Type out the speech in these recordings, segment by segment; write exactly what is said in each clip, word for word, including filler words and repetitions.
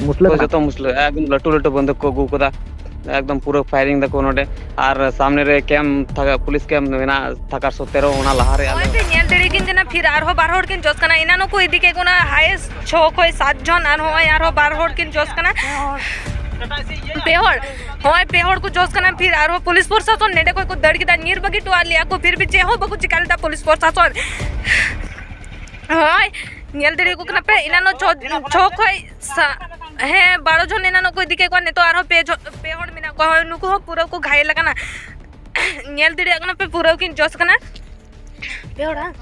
ᱢᱩᱥᱞᱟᱹ ᱠᱚ ᱠᱟᱱᱟ ᱡᱚᱛᱚ ᱠᱚ? ᱢᱩᱥᱞᱟᱹ, ᱮᱠᱫᱚᱢ ᱞᱟᱹᱴᱩ ᱞᱟᱹᱴᱩ ᱵᱚᱱᱫᱩᱠ ᱠᱚ ᱟᱹᱜᱩ ᱠᱟᱫᱟ, ᱮᱠᱫᱚᱢ ᱯᱩᱨᱟᱹ firing ᱫᱟᱠᱚ ᱱᱚᱰᱮ᱾ ᱟᱨ ᱥᱟᱢᱱᱮ ᱨᱮ ᱠᱮᱢᱯ ᱛᱷᱟᱠᱟ, ᱯᱩᱞᱤᱥ ᱠᱮᱢᱯ ᱢᱮᱱᱟᱜᱼᱟ, ᱛᱷᱟᱠᱟ ᱥᱚᱛᱮᱨᱚ, ᱚᱱᱟ ᱞᱟᱦᱟᱨᱮ ᱟᱞᱮ ᱱᱚᱜᱼᱚᱭ ᱯᱮ ᱧᱮᱞ ᱫᱟᱲᱮ ᱠᱤᱱ ᱠᱟᱱᱟ, ᱯᱷᱤᱨ ᱟᱨᱦᱚᱸ ᱵᱟᱨ ᱦᱚᱲ ᱠᱤᱱ ᱡᱚᱥ ᱠᱟᱱᱟ᱾ ᱮᱱᱟᱱᱚᱜ ᱠᱚ ᱤᱫᱤ ᱠᱮᱫ ᱠᱚ ᱚᱱᱟ highest ᱪᱷᱚ ᱠᱷᱚᱱ ᱥᱟᱛ ᱡᱚᱱ, ᱟᱨ ᱱᱚᱜᱼᱚᱭ ᱟᱨᱦᱚᱸ ᱵᱟᱨ ᱦᱚᱲ ᱠᱤᱱ ᱡᱚᱥ ᱠᱟᱱᱟ, ᱯᱮ ᱦᱚᱲ᱾ ᱱᱚᱜᱼᱚᱭ ᱯᱮ ᱦᱚᱲ ᱠᱚ ᱡᱚᱥ ᱠᱟᱱᱟ, ᱯᱷᱤᱨ ᱟᱨᱦᱚᱸ ᱯᱩᱞᱤᱥ ᱯᱨᱚᱥᱟᱥᱚᱱ ᱱᱮᱰᱮ ᱠᱷᱚᱱ ᱠᱚ ᱫᱟᱹᱲ ᱠᱮᱫᱟ, ᱧᱤᱨ ᱵᱟᱹᱜᱤ ᱦᱚᱴᱚᱣᱟᱫ ᱞᱮᱭᱟ ᱠᱚ, ᱯᱷᱤᱨ ᱵᱷᱤ ᱪᱮᱫ ᱦᱚᱸ ᱵᱟᱠᱚ ᱪᱤᱠᱟ ᱞᱮᱫᱟ ᱯᱩᱞᱤᱥ ᱯᱨᱚᱥᱟᱥᱚᱱ᱾ ᱱᱚᱜᱼᱚᱭ ᱧᱮᱞ ᱫᱟᱲᱮ ᱠᱚ ᱠᱟᱱᱟ ᱯᱮ, ᱮᱱᱟᱱᱚᱜ ᱪᱷᱚ, ᱪᱷᱚ ᱠᱷᱚᱱ ᱥᱟ-, ᱦᱮᱸ, ᱵᱟᱨᱚ ᱡᱚᱱ ᱮᱱᱟᱱᱚᱜ ᱠᱚ ᱤᱫᱤ ᱠᱮᱫ ᱠᱚᱣᱟ, ᱱᱤᱛᱚᱜ ᱟᱨᱦᱚᱸ ᱯᱮ ᱡᱚ-, ᱯᱮ ᱦᱚᱲ ᱢᱮᱱᱟᱜ ᱠᱚᱣᱟ᱾ ᱦᱳᱭ, ᱱᱩᱠᱩ ᱦᱚᱸ ᱯᱩᱨᱟᱹ ᱠᱚ ᱜᱷᱟᱭᱮᱞ ᱟᱠᱟᱱᱟ᱾ ᱧᱮᱞ ᱫᱟᱲᱮᱭᱟᱜ ᱠᱟᱱᱟ ᱯᱮ, ᱯᱩᱨᱟᱹ ᱠᱤᱱ ᱡᱚᱥ ᱠᱟᱱᱟ᱾ ᱯᱮ ᱦᱚᱲ, ᱦᱟᱝ?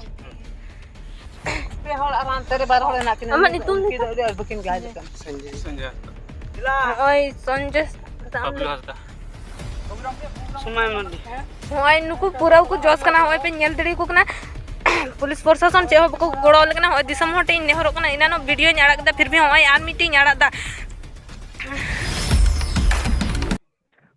ᱯᱮ ᱦᱚᱲ ᱟᱨ ᱦᱟᱱᱛᱮ ᱨᱮ ᱵᱟᱨ ᱦᱚᱲ ᱦᱮᱱᱟᱜ ᱠᱤᱱᱟ᱾ ᱟᱢᱟᱜ ᱧᱩᱛᱩᱢ ᱩᱱᱠᱤᱱ ᱫᱚ? ᱫᱚ ᱟᱹᱰᱤ ᱟᱸᱴ ᱵᱟᱹᱠᱤᱱ ᱜᱷᱟᱭᱮᱞ ᱟᱠᱟᱱᱟ᱾ ᱥᱚᱧᱡᱚᱭ ᱦᱟᱸᱥᱫᱟ᱾ ᱱᱚᱜᱼᱚᱭ ᱥᱚᱧᱡᱚᱭ ᱦᱟᱸᱥᱫᱟ᱾ ᱵᱟᱵᱞᱩ ᱦᱟᱸᱥᱫᱟ᱾ ᱥᱚᱢᱟᱭ ᱢᱟᱨᱰᱤ᱾ ᱱᱚᱜᱼᱚᱭ ᱱᱩᱠᱩ ᱯᱩᱨᱟᱹ ᱠᱚ ᱡᱚᱥ ᱠᱟᱱᱟ, ᱱᱚᱜᱼᱚᱭ ᱯᱮ ᱧᱮᱞ ᱫᱟᱲᱮᱭᱟᱠᱚ ᱠᱟᱱᱟ᱾ ᱯᱩᱞᱤᱥ ᱯᱨᱚᱥᱟᱥᱚᱱ ᱪᱮᱫ ᱦᱚᱸ ᱵᱟᱠᱚ ᱜᱚᱲᱚ ᱟᱞᱮ ᱠᱟᱱᱟ᱾ ᱱᱚᱜᱼᱚᱭ ᱫᱤᱥᱚᱢ ᱦᱚᱲ ᱴᱷᱮᱱ ᱤᱧ ᱱᱮᱦᱚᱨᱚᱜ ᱠᱟᱱᱟ, ᱮᱱᱟᱱᱚᱜ ᱵᱷᱤᱰᱤᱭᱳᱧ ᱟᱲᱟᱜ ᱠᱮᱫᱟ, ᱯᱷᱤᱨ ᱵᱷᱤ ᱱᱚᱜᱼᱚᱭ ᱟᱨ ᱢᱤᱫᱴᱮᱱ ᱤᱧ ᱟᱲᱟᱜ ᱮᱫᱟ᱾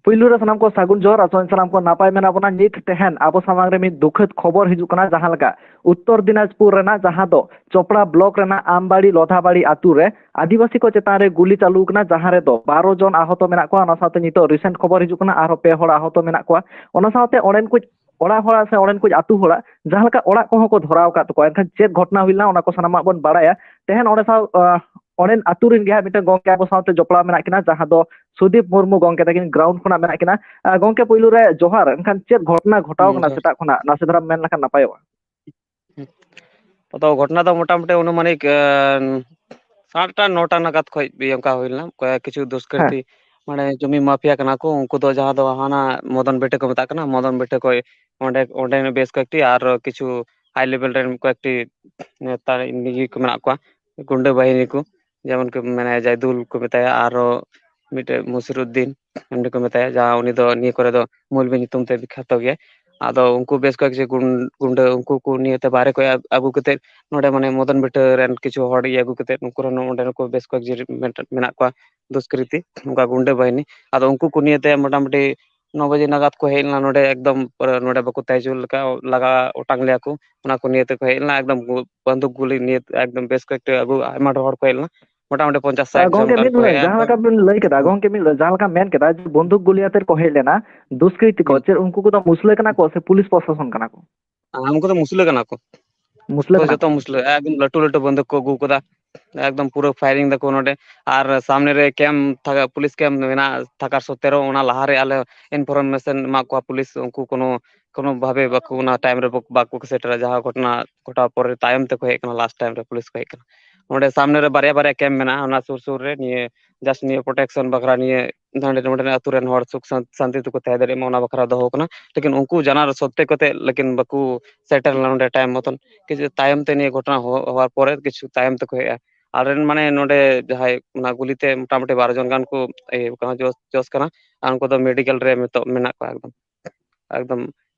ᱯᱩᱭᱞᱩ ᱨᱮ ᱥᱟᱱᱟᱢ ᱠᱚ ᱥᱟᱹᱜᱩᱱ ᱡᱚᱦᱟᱨ, ᱟᱥᱚᱜ ᱟᱹᱧ ᱥᱟᱱᱟᱢ ᱠᱚ ᱱᱟᱯᱟᱭ ᱢᱮᱱᱟᱜ ᱵᱚᱱᱟ᱾ ᱱᱤᱛ ᱛᱮᱦᱮᱧ ᱟᱵᱚ ᱥᱟᱢᱟᱝ ᱨᱮ ᱢᱤᱫ ᱫᱩᱠᱷᱟᱹᱛ ᱠᱷᱚᱵᱚᱨ ᱦᱤᱡᱩᱜ ᱠᱟᱱᱟ, ᱡᱟᱦᱟᱸ ᱞᱮᱠᱟ ᱩᱛᱛᱚᱨ ᱫᱤᱱᱟᱡᱽᱯᱩᱨ ᱨᱮᱱᱟᱜ, ᱡᱟᱦᱟᱸ ᱫᱚ ᱪᱚᱯᱲᱟ ᱵᱞᱚᱠ ᱨᱮᱱᱟᱜ ᱟᱢᱵᱟᱲᱤ ᱞᱚᱫᱷᱟᱵᱟᱲᱤ ᱟᱛᱩ ᱨᱮ ᱟᱹᱫᱤᱵᱟᱹᱥᱤ ᱠᱚ ᱪᱮᱛᱟᱱ ᱨᱮ ᱜᱩᱞᱤ ᱪᱟᱹᱞᱩ ᱟᱠᱟᱱᱟ, ᱡᱟᱦᱟᱸ ᱨᱮᱫᱚ ᱵᱟᱨᱚ ᱡᱚᱱ ᱟᱦᱚᱛᱚ ᱢᱮᱱᱟᱜ ᱠᱚᱣᱟ᱾ ᱚᱱᱟ ᱥᱟᱶᱛᱮ ᱱᱤᱛᱚᱜ recent ᱠᱷᱚᱵᱚᱨ ᱦᱤᱡᱩᱜ ᱠᱟᱱᱟ, ᱟᱨᱦᱚᱸ ᱯᱮ ᱦᱚᱲ ᱟᱦᱚᱛᱚ ᱢᱮᱱᱟᱜ ᱠᱚᱣᱟ᱾ ᱚᱱᱟ ᱥᱟᱶᱛᱮ ᱚᱸᱰᱮᱱ ᱠᱚ ᱚᱲᱟᱜ ᱦᱚᱲᱟᱜ ᱥᱮ ᱚᱸᱰᱮᱱ ᱠᱚ ᱟᱹᱛᱩ ᱦᱚᱲᱟᱜ ᱡᱟᱦᱟᱸ ᱞᱮᱠᱟ ᱚᱲᱟᱜ ᱠᱚᱦᱚᱸ ᱠᱚ ᱫᱷᱚᱨᱟᱣ ᱟᱠᱟᱫ ᱛᱟᱠᱚᱣᱟ᱾ ᱮᱱᱠᱷᱟᱱ ᱪᱮᱫ ᱜᱷᱚᱴᱚᱱᱟ ᱦᱩᱭ ᱞᱮᱱᱟ, ᱚᱱᱟ ᱠᱚ ᱥᱟᱱᱟᱢᱟᱜ ᱵᱚᱱ ᱵᱟᱲᱟᱭᱟ᱾ ᱛᱮᱦᱮᱧ ᱚᱸᱰᱮ ᱥᱟᱶ, ᱟᱸ, ᱚᱸᱰᱮᱱ ᱟᱹᱛᱩ ᱨᱮᱱ ᱜᱮ ᱦᱟᱸᱜ ᱢᱤᱫᱴᱮᱱ ᱜᱚᱝᱠᱮ ᱟᱵᱚ ᱥᱟᱶᱛᱮ ᱡᱚᱯᱲᱟᱣ ᱢᱮᱱᱟᱜ ᱠᱤᱱᱟ, ᱡᱟᱦᱟᱸ ᱫᱚ ᱥᱩᱫᱤᱯ ᱢᱩᱨᱢᱩ ᱜᱚᱝᱠᱮ ᱛᱟᱹᱠᱤᱱ ground ᱠᱷᱚᱱᱟᱜ ᱢᱮᱱᱟᱜ ᱠᱤᱱᱟ᱾ ᱟᱸ, ᱜᱚᱝᱠᱮ, ᱯᱩᱭᱞᱩ ᱨᱮ ᱡᱚᱦᱟᱨ᱾ ᱮᱱᱠᱷᱟᱱ ᱪᱮᱫ ᱜᱷᱚᱴᱚᱱᱟ ᱜᱷᱚᱴᱟᱣ ᱦᱩᱸ, ᱠᱟᱱᱟ ᱡᱚᱦᱟᱨ᱾ ᱥᱮᱛᱟᱜ ᱠᱷᱚᱱᱟᱜ, ᱱᱟᱥᱮ ᱫᱷᱟᱨᱟᱢ ᱢᱮᱱ ᱞᱮᱠᱷᱟᱱ ᱱᱟᱯᱟᱭᱚᱜᱼᱟ᱾ ᱦᱩᱸ᱾ ᱛᱚ, ᱜᱷᱚᱴᱚᱱᱟ ᱫᱚ ᱢᱚᱴᱟᱢᱩᱴᱤ ᱚᱱᱩᱢᱟᱱᱤᱠ, ᱟᱸ, ᱥᱟᱛᱴᱟ ᱱᱚᱴᱟ ᱱᱟᱜᱟᱫ ᱠᱷᱚᱡ ᱜᱮ ᱚᱱᱠᱟ ᱦᱩᱭ ᱞᱮᱱᱟ᱾ ᱠᱚᱭᱮᱠ ᱠᱤᱪᱷᱩ ᱦᱮᱸ᱾ ᱫᱩᱥᱠᱨᱤᱛᱤ, ᱢᱟᱱᱮ, ᱡᱚᱢᱤ ᱢᱟᱯᱷᱤᱭᱟ ᱠᱟᱱᱟ ᱠᱚ, ᱩᱱᱠᱩ ᱫᱚ ᱡᱟᱦᱟᱸ ᱫᱚ ᱦᱟᱱᱟ ᱢᱚᱫᱚᱱ ᱵᱮᱴᱮ ᱠᱚ ᱢᱮᱛᱟᱜ ᱠᱟᱱᱟ, ᱢᱚᱫᱚᱱ ᱵᱮᱴᱮ ᱠᱷᱚᱡ ᱚᱸᱰᱮ, ᱚᱸᱰᱮ ᱵᱮᱥ ᱠᱚᱭᱮᱠᱴᱤ ᱟᱨ ᱠᱤᱪᱷᱩ high level ᱨᱮᱱ ᱠᱚᱭᱮᱠᱴᱤ ᱱᱮᱛᱟ ᱤᱭᱟᱹ ᱠᱚ ᱢᱮᱱᱟᱜ ᱠᱚᱣᱟ, ᱜᱩᱱᱰᱟᱹ ᱵᱟᱦᱤᱱᱤ ᱠᱚ, ᱡᱮᱢᱚᱱ ᱠᱚ ᱢᱮᱱᱟᱭᱟ ᱡᱟᱭᱫᱩᱞ ᱠᱚ ᱢᱮᱛᱟᱭᱟ, ᱟᱨᱚ ᱢᱤᱫᱴᱮᱡ ᱢᱩᱥᱤᱨᱩᱫᱽᱫᱤᱱ ᱮᱢᱱᱤ ᱠᱚ ᱢᱮᱛᱟᱭᱟ, ᱡᱟᱦᱟᱸ ᱩᱱᱤ ᱫᱚ ᱱᱤᱭᱟᱹ ᱠᱚᱨᱮ ᱫᱚ ᱢᱩᱞᱵᱤ ᱧᱩᱛᱩᱢ ᱛᱮ ᱵᱤᱠᱠᱷᱟᱛᱚ ᱜᱮᱭᱟᱭ᱾ ᱟᱫᱚ ᱩᱱᱠᱩ ᱵᱮᱥ ᱠᱚᱭᱮᱠ ᱡᱮ ᱜᱩᱱ-, ᱜᱩᱱᱰᱟᱹ, ᱩᱱᱠᱩ ᱠᱚ ᱱᱤᱭᱟᱹᱛᱮ ᱵᱟᱦᱨᱮ ᱠᱷᱚᱡ ᱟᱹ-, ᱟᱹᱜᱩ ᱠᱟᱛᱮᱫ ᱱᱚᱰᱮ, ᱢᱟᱱᱮ, ᱢᱚᱫᱚᱱ ᱵᱤᱴᱟᱹ ᱨᱮᱱ ᱠᱤᱪᱷᱩ ᱦᱚᱲ ᱤᱭᱟᱹ ᱟᱹᱜᱩ ᱠᱟᱛᱮᱫ ᱩᱱᱠᱩ ᱨᱮᱱ ᱚᱸᱰᱮ ᱠᱚ ᱵᱮᱥ ᱠᱚᱭᱮᱠ ᱡᱮ ᱢᱮᱱ-, ᱢᱮᱱᱟᱜ ᱠᱚᱣᱟ ᱫᱩᱥᱠᱨᱤᱛᱤ, ᱚᱱᱠᱟ ᱜᱩᱱᱰᱟᱹ ᱵᱟᱦᱤᱱᱤ᱾ ᱟᱫᱚ ᱩᱱᱠᱩ ᱠᱚ ᱱᱤᱭᱟᱹᱛᱮ ᱢᱚᱴᱟᱢᱩᱴᱤ ᱱᱚ ᱵᱟᱡᱮ ᱱᱟᱜᱟᱫ ᱠᱚ ᱦᱮᱡ ᱞᱮᱱᱟ ᱱᱚᱰᱮ, ᱮᱠᱫᱚᱢ ᱯᱩᱨᱟᱹ ᱱᱚᱰᱮ ᱵᱟᱠᱚ ᱛᱟᱦᱮᱸ ᱦᱚᱪᱚ ᱞᱮᱠᱟ, ᱞᱟᱜᱟ ᱚᱴᱟᱝ ᱞᱮᱭᱟ ᱠᱚ᱾ ᱚᱱᱟ ᱠᱚ ᱱᱤᱭᱟᱹ ᱛᱮᱠᱚ ᱦᱮᱡ ᱞᱮᱱᱟ, ᱮᱠᱫᱚᱢ ᱵᱚᱱᱫᱩᱠ ᱜᱩᱞᱤ ᱱᱤᱭᱟᱹ ᱮᱠᱫᱚᱢ ᱵᱮᱥ ᱠᱚᱭᱮᱠᱴᱤ ᱟᱹᱜᱩ, ᱟᱭᱢᱟ ᱰᱷᱮᱨ ᱦᱚᱲ ᱠᱚ ᱦᱮᱡ ᱞᱮᱱᱟ᱾ ᱢᱚᱴᱟᱢᱩᱴᱤ ᱯᱚᱧᱪᱟᱥ ᱥᱟᱴ ᱡᱚᱱ ᱜᱟᱱ ᱠᱚ ᱦᱮᱡ ᱮᱱ ᱛᱟᱦᱮᱸᱫ᱾ ᱜᱚᱝᱠᱮ ᱢᱤᱫ ᱞᱟᱹᱭ ᱡᱟᱦᱟᱸ ᱞᱮᱠᱟ ᱵᱮᱱ ᱞᱟᱹᱭ ᱠᱮᱫᱟ, ᱜᱚᱝᱠᱮ ᱢᱤᱫ ᱞᱟᱹᱭ, ᱡᱟᱦᱟᱸ ᱞᱮᱠᱟ ᱢᱮᱱ ᱠᱮᱫᱟ ᱡᱮ ᱵᱚᱱᱫᱩᱠ ᱜᱩᱞᱤ ᱟᱛᱮ ᱠᱚ ᱦᱮᱡ ᱞᱮᱱᱟ, ᱫᱩᱥᱠᱨᱤᱛᱤ ᱠᱚ, ᱦᱩᱸ᱾ ᱪᱮᱫ ᱩᱱᱠᱩ ᱠᱚᱫᱚ ᱢᱩᱥᱞᱟᱹ ᱠᱟᱱᱟ ᱠᱚ ᱥᱮ ᱯᱩᱞᱤᱥ ᱯᱨᱚᱥᱟᱥᱚᱱ ᱠᱟᱱᱟ ᱠᱚ? ᱟᱢ ᱠᱚᱫᱚ ᱢᱩᱥᱞᱟᱹ ᱠᱟᱱᱟ ᱠᱚ᱾ ᱢᱩᱥᱞᱟᱹ ᱦᱳᱭ, ᱠᱟᱱᱟ ᱡᱚᱛᱚ ᱠᱚ᱾ ᱢᱩᱥᱞᱟᱹ, ᱮᱠᱫᱚᱢ ᱞᱟᱹᱴᱩ ᱞᱟᱹᱴᱩ ᱵᱚᱱᱫᱩᱠ ᱠᱚ ᱟᱹᱜᱩ ᱠᱟᱫᱟ, ᱮᱠᱫᱚᱢ ᱯᱩᱨᱟᱹ firing ᱫᱟᱠᱚ ᱱᱚᱰᱮ᱾ ᱟᱨ ᱥᱟᱢᱱᱮ ᱨᱮ ᱠᱮᱢᱯ ᱛᱷᱟᱠᱟ, ᱯᱩᱞᱤᱥ ᱠᱮᱢᱯ ᱢᱮᱱᱟᱜᱼᱟ ᱛᱷᱟᱠᱟᱨ ᱥᱚᱛᱮᱨᱚ, ᱚᱱᱟ ᱞᱟᱦᱟᱨᱮ ᱟᱞᱮ information ᱮᱢᱟᱜ ᱠᱚᱣᱟ ᱯᱩᱞᱤᱥ, ᱩᱱᱠᱩ ᱠᱳᱱᱳ, ᱠᱳᱱᱳ ᱵᱷᱟᱵᱮ ᱵᱟᱠᱚ, ᱚᱱᱟ time ᱨᱮ ᱵᱟᱠᱚ, ᱵᱟᱠᱚ ᱥᱮᱴᱮᱨᱟ᱾ ᱡᱟᱦᱟᱸ ᱜᱷᱚᱴᱚᱱᱟ ᱜᱷᱚᱴᱟᱣ ᱯᱚᱨᱮ ᱛᱟᱭᱚᱢ ᱛᱮᱠᱚ ᱦᱮᱡ ᱠᱟᱱᱟ, last time ᱨᱮ ᱯᱩᱞᱤᱥ ᱠᱚ ᱦᱮᱡ ᱠᱟᱱᱟ᱾ ᱱᱚᱰᱮ ᱥᱟᱢᱱᱮ ᱨᱮ ᱵᱟᱨᱭᱟ ᱵᱟᱨᱭᱟ ᱠᱮᱢᱯ ᱢᱮᱱᱟᱜᱼᱟ, ᱚᱱᱟ ᱥᱩᱨ ᱥᱩᱨ ᱨᱮ ᱱᱤᱭᱟᱹ just ᱱᱤᱭᱟᱹ protection ᱵᱟᱠᱷᱨᱟ, ᱱᱤᱭᱟᱹ ᱦᱟᱸᱰᱮ ᱱᱚᱰᱮᱱᱟᱜ ᱟᱹᱛᱩ ᱨᱮᱱ ᱦᱚᱲ ᱥᱩᱠ ᱥᱟᱱ-, ᱥᱟᱱᱛᱤ ᱛᱮᱠᱚ ᱛᱟᱦᱮᱸ ᱫᱟᱲᱮᱭᱟᱜ ᱢᱟ, ᱚᱱᱟ ᱵᱟᱠᱷᱨᱟ ᱫᱚᱦᱚ ᱠᱟᱱᱟ᱾ ᱞᱮᱠᱤᱱ ᱩᱱᱠᱩ ᱡᱟᱱᱟᱨ ᱥᱚᱛᱛᱮ ᱠᱟᱛᱮ, ᱞᱮᱠᱤᱱ ᱵᱟᱠᱚ ᱥᱮᱴᱮᱨ ᱞᱮᱱᱟ ᱱᱚᱰᱮ time ᱢᱚᱛᱚᱱ᱾ ᱠᱤᱪᱷᱩ ᱛᱟᱭᱚᱢ ᱛᱮ ᱱᱤᱭᱟᱹ ᱜᱷᱚᱴᱚᱱᱟ ᱦᱚ-, ᱦᱚᱣᱟᱨ ᱯᱚᱨᱮ ᱠᱤᱪᱷᱩ ᱛᱟᱭᱚᱢ ᱛᱮᱠᱚ ᱦᱮᱡᱼᱟ᱾ ᱟᱞᱮ ᱨᱮᱱ ᱢᱟᱱᱮ ᱱᱚᱰᱮ ᱡᱟᱦᱟᱸᱭ ᱚᱱᱟ ᱜᱩᱞᱤ ᱛᱮ ᱢᱚᱴᱟᱢᱩᱴᱤ ᱵᱟᱨᱚ ᱡᱚᱱ ᱜᱟᱱ ᱠᱚ ᱤᱭᱟᱹ ᱠᱟᱱᱟ, ᱡᱚᱥ, ᱡᱚᱥ ᱠᱟᱱᱟ᱾ ᱟᱨ ᱩᱱᱠᱩ ᱫᱚ ᱢᱮᱰᱤᱠᱮᱞ ᱨᱮ ᱱᱤᱛᱚᱜ ᱢᱮᱱᱟᱜ ᱠᱚᱣᱟ ᱮᱠᱫᱚᱢ᱾ ᱮᱠᱫᱚᱢ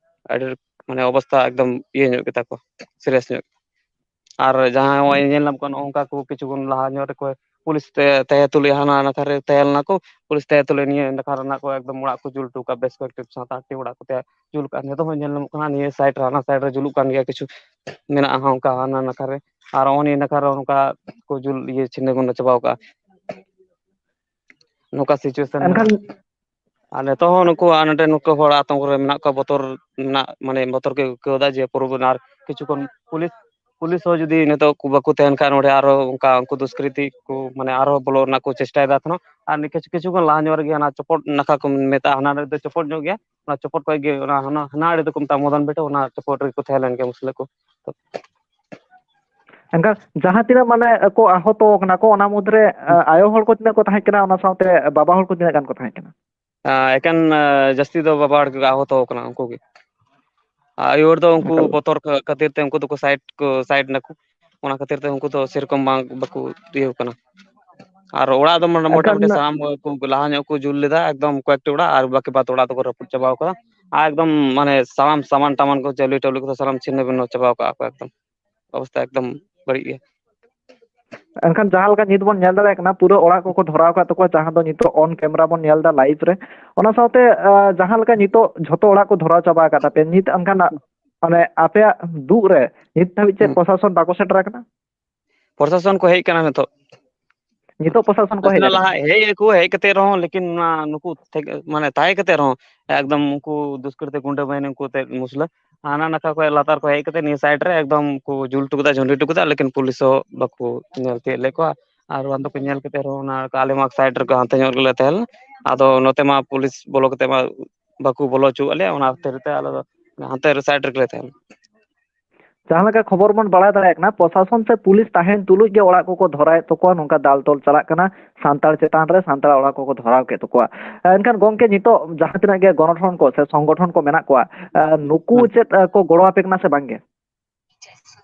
ᱟᱹᱰᱤ ᱢᱟᱱᱮ ᱚᱵᱚᱥᱛᱷᱟ ᱮᱠᱫᱚᱢ ᱤᱭᱟᱹ ᱧᱚᱜ ᱜᱮᱛᱟ ᱠᱚᱣᱟ, serious ᱧᱚᱜ᱾ ᱟᱨ ᱡᱟᱦᱟᱸᱭ ᱦᱚᱸᱜᱼᱚᱭ ᱧᱮᱞ ᱧᱟᱢ ᱠᱟᱱᱟ, ᱱᱚᱜᱼᱚ ᱱᱚᱝᱠᱟ ᱠᱚ ᱠᱤᱪᱷᱩ ᱠᱷᱚᱱ ᱞᱟᱦᱟ ᱧᱚᱜ ᱨᱮᱠᱚ ᱯᱩᱞᱤᱥ ᱛᱮ ᱛᱟᱦᱮᱸ ᱛᱩᱞᱩᱡ ᱦᱟᱱᱟ ᱱᱟᱠᱷᱟ ᱨᱮ ᱛᱟᱦᱮᱸ ᱞᱮᱱᱟ ᱠᱚ, ᱯᱩᱞᱤᱥ ᱛᱟᱦᱮᱸ ᱛᱩᱞᱩᱡ ᱱᱤᱭᱟᱹ ᱱᱟᱠᱷᱟ ᱨᱮᱱᱟᱜ ᱠᱚ ᱮᱠᱫᱚᱢ ᱚᱲᱟᱜ ᱠᱚ ᱡᱩᱞ ᱦᱚᱴᱚ ᱠᱟᱜᱼᱟ, ᱵᱮᱥ ᱠᱚᱭᱮᱠᱴᱤ ᱥᱟᱛ ᱟᱴᱴᱤ ᱚᱲᱟᱜ ᱠᱚ ᱛᱟᱦᱮᱸ ᱡᱩᱞ ᱠᱟᱜᱼᱟ᱾ ᱱᱤᱛᱚᱜ ᱦᱚᱸ ᱧᱮᱞ ᱧᱟᱢᱚᱜ ᱠᱟᱱᱟ ᱱᱤᱭᱟᱹ side ᱨᱮ, ᱦᱟᱱᱟ side ᱨᱮ ᱡᱩᱞᱩᱜ ᱠᱟᱱ ᱜᱮᱭᱟ, ᱠᱤᱪᱷᱩ ᱢᱮᱱᱟᱜᱼᱟ ᱦᱚᱸ ᱚᱱᱠᱟ ᱦᱟᱱᱟ ᱱᱟᱠᱷᱟ ᱨᱮ, ᱟᱨ ᱱᱚᱜᱼᱚ ᱱᱤᱭᱟᱹ ᱱᱟᱠᱷᱟ ᱨᱮ ᱚᱱᱠᱟ ᱠᱚ ᱡᱩᱞ ᱤᱭᱟᱹ ᱪᱷᱤᱱᱱᱚ ᱵᱷᱤᱱᱱᱚ ᱪᱟᱵᱟᱣ ᱠᱟᱜᱼᱟ᱾ ᱱᱚᱝᱠᱟ situation ᱮᱱᱠᱷᱟᱱ ᱢᱮᱱᱟᱜᱼᱟ᱾ ᱟᱨ ᱱᱤᱛᱚᱜ ᱦᱚᱸ ᱱᱩᱠᱩ, ᱟᱨ ᱱᱚᱰᱮ ᱱᱩᱠᱩ ᱦᱚᱲ ᱟᱛᱚᱝᱠᱚ ᱨᱮ ᱢᱮᱱᱟᱜ ᱠᱚᱣᱟ, ᱵᱚᱛᱚᱨ ᱢᱮᱱᱟᱜ, ᱢᱟᱱᱮ ᱵᱚᱛᱚᱨ ᱠᱚ ᱟᱹᱭᱠᱟᱹᱣ ᱮᱫᱟ ᱡᱮ ᱯᱩᱨᱩᱵ ᱟᱨ ᱠᱤᱪᱷᱩ ᱠᱷᱚᱱ ᱯᱩᱞᱤᱥ, ᱯᱩᱞᱤᱥ ᱦᱚᱸ ᱡᱩᱫᱤ ᱱᱤᱛᱚᱜ ᱠᱚ ᱵᱟᱠᱚ ᱛᱟᱦᱮᱱ ᱠᱷᱟᱱ, ᱱᱚᱰᱮ ᱟᱨᱚ ᱚᱱᱠᱟ ᱩᱱᱠᱩ ᱫᱩᱥᱠᱨᱤᱛᱤ ᱠᱚ, ᱢᱟᱱᱮ ᱟᱨᱦᱚᱸ ᱵᱚᱞᱚ ᱨᱮᱱᱟᱜ ᱠᱚ ᱪᱮᱥᱴᱟᱭᱮᱫᱟ ᱛᱟᱦᱮᱱᱟ᱾ ᱟᱨ ᱱᱤᱭᱟᱹ ᱠᱤᱪᱷᱩ, ᱠᱤᱪᱷᱩ ᱠᱷᱚᱱ ᱞᱟᱦᱟ ᱧᱚᱜ ᱨᱮᱜᱮ ᱦᱟᱱᱟ ᱪᱚᱯᱚᱴ ᱱᱟᱠᱷᱟ ᱠᱚ ᱢᱮᱛᱟᱜᱼᱟ, ᱦᱟᱱᱟ ᱟᱲᱮ ᱫᱚ ᱪᱚᱯᱚᱴ ᱧᱚᱜ ᱜᱮᱭᱟ, ᱚᱱᱟ ᱪᱚᱯᱚᱴ ᱠᱷᱚᱡ ᱜᱮ ᱚᱱᱟ ᱦᱟᱱᱟ, ᱦᱟᱱᱟ ᱟᱲᱮ ᱫᱚᱠᱚ ᱢᱮᱛᱟᱜᱼᱟ ᱢᱚᱫᱚᱱ ᱵᱮᱴᱟ, ᱚᱱᱟ ᱪᱚᱯᱚᱴ ᱨᱮᱜᱮ ᱠᱚ ᱛᱟᱦᱮᱸ ᱞᱮᱱ ᱜᱮᱭᱟ ᱢᱩᱥᱞᱟᱹ ᱠᱚ᱾ ᱮᱱᱠᱷᱟᱱ ᱡᱟᱦᱟᱸ ᱛᱤᱱᱟᱹᱜ ᱢᱟᱱᱮ ᱠᱚ ᱟᱦᱚᱛᱚ ᱠᱟᱱᱟ ᱠᱚ, ᱚᱱᱟ ᱢᱩᱫᱽᱨᱮ, ᱦᱩᱸ᱾ ᱟ, ᱟᱭᱳ ᱦᱚᱲ ᱠᱚ ᱛᱤᱱᱟᱹᱜ ᱠᱚ ᱛᱟᱦᱮᱸ ᱠᱟᱱᱟ, ᱚᱱᱟ ᱥᱟᱶᱛᱮ ᱵᱟᱵᱟ ᱦᱚᱲ ᱠᱚ ᱛᱤᱱᱟᱹᱜ ᱜᱟᱱ ᱠᱚ ᱛᱟᱦᱮᱸ ᱠᱟᱱᱟ? ᱟ, ᱮᱠᱮᱱ, ᱟ, ᱡᱟᱹᱥᱛᱤ ᱫᱚ ᱵᱟᱵᱟ ᱦᱚᱲ ᱜᱮᱠᱚ ᱟᱦᱚᱛᱚ ᱠᱟᱱᱟ ᱩᱱᱠᱩ ᱜᱮ᱾ ᱟᱨ ᱟᱭᱳ ᱦᱚᱲ ᱫᱚ ᱩᱱᱠᱩ ᱮᱠᱟᱞ᱾ ᱵᱚᱛᱚᱨ ᱠᱷᱟ-, ᱠᱷᱟᱹᱛᱤᱨ ᱛᱮ ᱩᱱᱠᱩ ᱫᱚᱠᱚ side ᱠᱚ, side ᱱᱟᱠᱚ᱾ ᱚᱱᱟ ᱠᱷᱟᱹᱛᱤᱨ ᱛᱮ ᱩᱱᱠᱩ ᱫᱚ ᱥᱮᱨᱚᱠᱚᱢ ᱵᱟᱝ, ᱵᱟᱠᱚ ᱤᱭᱟᱹ ᱠᱟᱱᱟ᱾ ᱟᱨ ᱚᱲᱟᱜ ᱫᱚ ᱢᱚᱴᱟ-, ᱮᱱᱠᱷᱟᱱ ᱢᱚᱴᱟᱢᱩᱴᱤ ᱥᱟᱱᱟᱢ ᱠᱚ ᱞᱟᱦᱟ ᱧᱚᱜ ᱠᱚ ᱡᱩᱞ ᱞᱮᱫᱟ, ᱮᱠᱫᱚᱢ ᱠᱚᱭᱮᱠᱴᱤ ᱚᱲᱟᱜ, ᱟᱨ ᱵᱟᱠᱤ ᱵᱟᱫ ᱚᱲᱟᱜ ᱫᱚᱠᱚ ᱨᱟᱹᱯᱩᱫ ᱪᱟᱵᱟᱣ ᱠᱟᱫᱟ᱾ ᱟᱨ ᱮᱠᱫᱚᱢ ᱢᱟᱱᱮ ᱥᱟᱱᱟᱢ ᱥᱟᱢᱟᱱ ᱴᱟᱢᱟᱱ ᱠᱚ, ᱪᱟᱣᱞᱮ ᱴᱟᱣᱞᱮ ᱠᱚᱫᱚ ᱥᱟᱱᱟᱢ ᱪᱷᱤᱱᱱᱚ ᱵᱷᱤᱱᱱᱚ ᱪᱟᱵᱟᱣ ᱠᱟᱜᱼᱟ ᱠᱚ ᱮᱠᱫᱚᱢ᱾ ᱚᱵᱚᱥᱛᱷᱟ ᱮᱠᱫᱚᱢ ᱵᱟᱹᱲᱤᱡ ᱜᱮᱭᱟ᱾ ᱮᱱᱠᱷᱟᱱ ᱡᱟᱦᱟᱸ ᱞᱮᱠᱟ ᱱᱤᱛ ᱵᱚᱱ ᱧᱮᱞ ᱫᱟᱲᱮᱭᱟᱜ ᱠᱟᱱᱟ, ᱯᱩᱨᱟᱹ ᱚᱲᱟᱜ ᱠᱚᱠᱚ ᱫᱷᱚᱨᱟᱣ ᱟᱠᱟᱫ ᱛᱟᱠᱚᱣᱟ, ᱡᱟᱦᱟᱸ ᱫᱚ ᱱᱤᱛᱚᱜ on camera ᱵᱚᱱ ᱧᱮᱞ ᱮᱫᱟ live ᱨᱮ᱾ ᱚᱱᱟ ᱥᱟᱶᱛᱮ, ᱟ, ᱡᱟᱦᱟᱸ ᱞᱮᱠᱟ ᱱᱤᱛᱚᱜ ᱡᱷᱚᱛᱚ ᱚᱲᱟᱜ ᱠᱚ ᱫᱷᱚᱨᱟᱣ ᱪᱟᱵᱟ ᱟᱠᱟᱫ ᱛᱟᱯᱮᱭᱟ, ᱱᱤᱛ ᱮᱱᱠᱷᱟᱱ, ᱢᱟᱱᱮ, ᱟᱯᱮᱭᱟᱜ ᱫᱩᱜ ᱨᱮ ᱱᱤᱛ ᱫᱷᱟᱹᱵᱤᱡ ᱪᱮᱫ ᱦᱩᱸ᱾ ᱯᱨᱚᱥᱟᱥᱚᱱ ᱵᱟᱠᱚ ᱥᱮᱴᱮᱨ ᱟᱠᱟᱱᱟ? ᱯᱨᱚᱥᱟᱥᱚᱱ ᱠᱚ ᱦᱮᱡ ᱟᱠᱟᱱᱟ ᱱᱤᱛᱚᱜ᱾ ᱱᱤᱛᱚᱜ ᱯᱨᱚᱥᱟᱥᱚᱱ ᱠᱚ ᱦᱮᱡ ᱱᱟᱥᱮᱱᱟᱜ ᱞᱟᱦᱟ ᱟᱠᱟᱱᱟ? ᱦᱮᱡ ᱟᱠᱚ, ᱦᱮᱡ ᱠᱟᱛᱮ ᱨᱮᱦᱚᱸ, ᱞᱮᱠᱤᱱ ᱚᱱᱟ ᱱᱩᱠᱩ ᱛᱷᱮᱠ-, ᱢᱟᱱᱮ ᱛᱟᱦᱮᱸ ᱠᱟᱛᱮ ᱨᱮᱦᱚᱸ ᱮᱠᱫᱚᱢ ᱩᱱᱠᱩ ᱫᱩᱥᱠᱨᱤᱛᱤ ᱜᱩᱱᱰᱟᱹ ᱵᱟᱦᱤᱱᱤ ᱩᱱᱠᱩ ᱛᱮ ᱢᱩᱥᱞᱟᱹ ᱦᱟᱱᱟ ᱱᱟᱠᱷᱟ ᱠᱷᱚᱡ ᱞᱟᱛᱟᱨ ᱠᱷᱚᱡ ᱦᱮᱡ ᱠᱟᱛᱮ ᱱᱤᱭᱟᱹ side ᱨᱮ ᱮᱠᱫᱚᱢ ᱠᱚ ᱡᱩᱞ ᱦᱚᱴᱚ ᱠᱟᱫᱟ, ᱡᱷᱟᱹᱱᱰᱤ ᱦᱚᱴᱚ ᱠᱟᱫᱟ, ᱞᱮᱠᱤᱱ ᱯᱩᱞᱤᱥ ᱦᱚᱸ ᱵᱟᱠᱚ ᱧᱮᱞ ᱛᱤᱭᱳᱜ ᱞᱮᱫ ᱠᱚᱣᱟ᱾ ᱟᱨ ᱵᱟᱝ ᱫᱚᱠᱚ ᱧᱮᱞ ᱠᱟᱛᱮ ᱨᱮᱦᱚᱸ ᱚᱱᱟ ᱟᱞᱮ ᱢᱟ side ᱨᱮ ᱦᱟᱱᱛᱮ ᱧᱚᱜ ᱨᱮᱜᱮ ᱞᱮ ᱛᱟᱦᱮᱸ ᱞᱮᱱᱟ᱾ ᱟᱫᱚ ᱱᱚᱛᱮ ᱢᱟ ᱯᱩᱞᱤᱥ ᱵᱚᱞᱚ ᱠᱟᱛᱮ ᱢᱟ ᱵᱟᱠᱚ ᱵᱚᱞᱚ ᱦᱚᱪᱚᱣᱟᱜ ᱞᱮᱭᱟ, ᱚᱱᱟ ᱠᱷᱟᱹᱛᱤᱨ ᱛᱮ ᱟᱞᱮ ᱫᱚ ᱦᱟᱱᱛᱮ ᱨᱮ side ᱨᱮᱜᱮ ᱞᱮ ᱛᱟᱦᱮᱸ ᱞᱮᱱᱟ᱾ ᱡᱟᱦᱟᱸ ᱞᱮᱠᱟ ᱠᱷᱚᱵᱚᱨ ᱵᱚᱱ ᱵᱟᱲᱟᱭ ᱫᱟᱲᱮᱭᱟᱜ ᱠᱟᱱᱟ, ᱯᱨᱚᱥᱟᱥᱚᱱ ᱥᱮ ᱯᱩᱞᱤᱥ ᱛᱟᱦᱮᱱ ᱛᱩᱞᱩᱡ ᱜᱮ ᱚᱲᱟᱜ ᱠᱚᱠᱚ ᱫᱷᱚᱨᱟᱣᱮᱫ ᱛᱟᱠᱚᱣᱟ, ᱱᱚᱝᱠᱟ ᱫᱟᱞ ᱛᱚᱞ ᱪᱟᱞᱟᱜ ᱠᱟᱱᱟ᱾ ᱥᱟᱱᱛᱟᱲ ᱪᱮᱛᱟᱱ ᱨᱮ ᱥᱟᱱᱛᱟᱲ ᱚᱲᱟᱜ ᱠᱚᱠᱚ ᱫᱷᱚᱨᱟᱣ ᱠᱮᱫ ᱛᱟᱠᱚᱣᱟ᱾ ᱮᱱᱠᱷᱟᱱ ᱜᱚᱝᱠᱮ, ᱱᱤᱛᱚᱜ ᱡᱟᱦᱟᱸ ᱛᱤᱱᱟᱹᱜ ᱜᱮ ᱜᱚᱱᱚᱴᱷᱚᱱ ᱠᱚ ᱥᱮ ᱥᱚᱝᱜᱚᱴᱷᱚᱱ ᱠᱚ ᱢᱮᱱᱟᱜ ᱠᱚᱣᱟ, ᱮ, ᱱᱩᱠᱩ ᱦᱩᱸ᱾ ᱪᱮᱫ, ᱮ, ᱠᱚ ᱜᱚᱲᱚ ᱟᱯᱮ ᱠᱟᱱᱟ ᱥᱮ ᱵᱟᱝᱜᱮ?